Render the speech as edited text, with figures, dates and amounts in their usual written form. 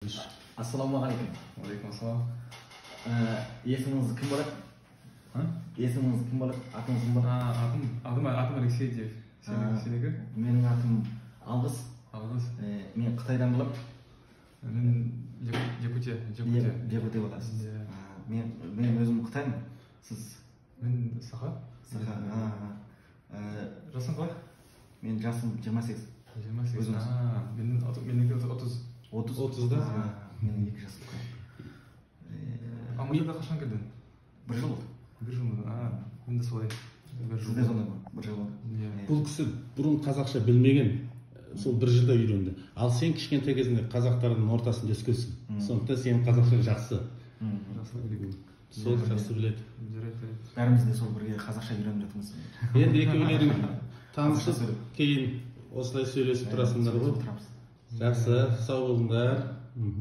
Сөйлесейші. Ассалаумағалейкум. Алейкум ассалам. Есіміңіз кім болады? А? Есіміңіз кім болады, атыңыз кім болады? А, атым Алексей Диев. Сенікі? Менің атым Алғыс. Алғыс. Мен Қытайдан боламын. Мен Якутия, Якутия. Якутия боласыз? Иә. Мен өзім қытаймын. Сіз? Мен Саха. Саха. Жасың қалай? Мен жасым 28. 28. Өзіңіз? А, менікі 30. 30. 30-да? Менің 2 жасым үлкен. Алматыда қашан келдің? Бір жыл болды. Бір жыл болды. А, мен де солай. Бір жыл. Сізде сондай ма? Бір жыл болды. Иә. Бұл кісі бұрын қазақша білмеген, сол бір жылда үйренді. Ал сен кішкентай кезіңде қазақтардың ортасында өскенсің, сондықтан сенің қазақшаң жақсы. Жақсы білемін. Сол жақсы біледі. Жарайды, жарайды. Бәріміз де сол бірге қазақша үйреніп жатырмыз. Енді екеулерің танысып, кейін осылай сөйлесіп тұрасыңдар ғой. Тұрамыз. Жақсы, сау болыңдар.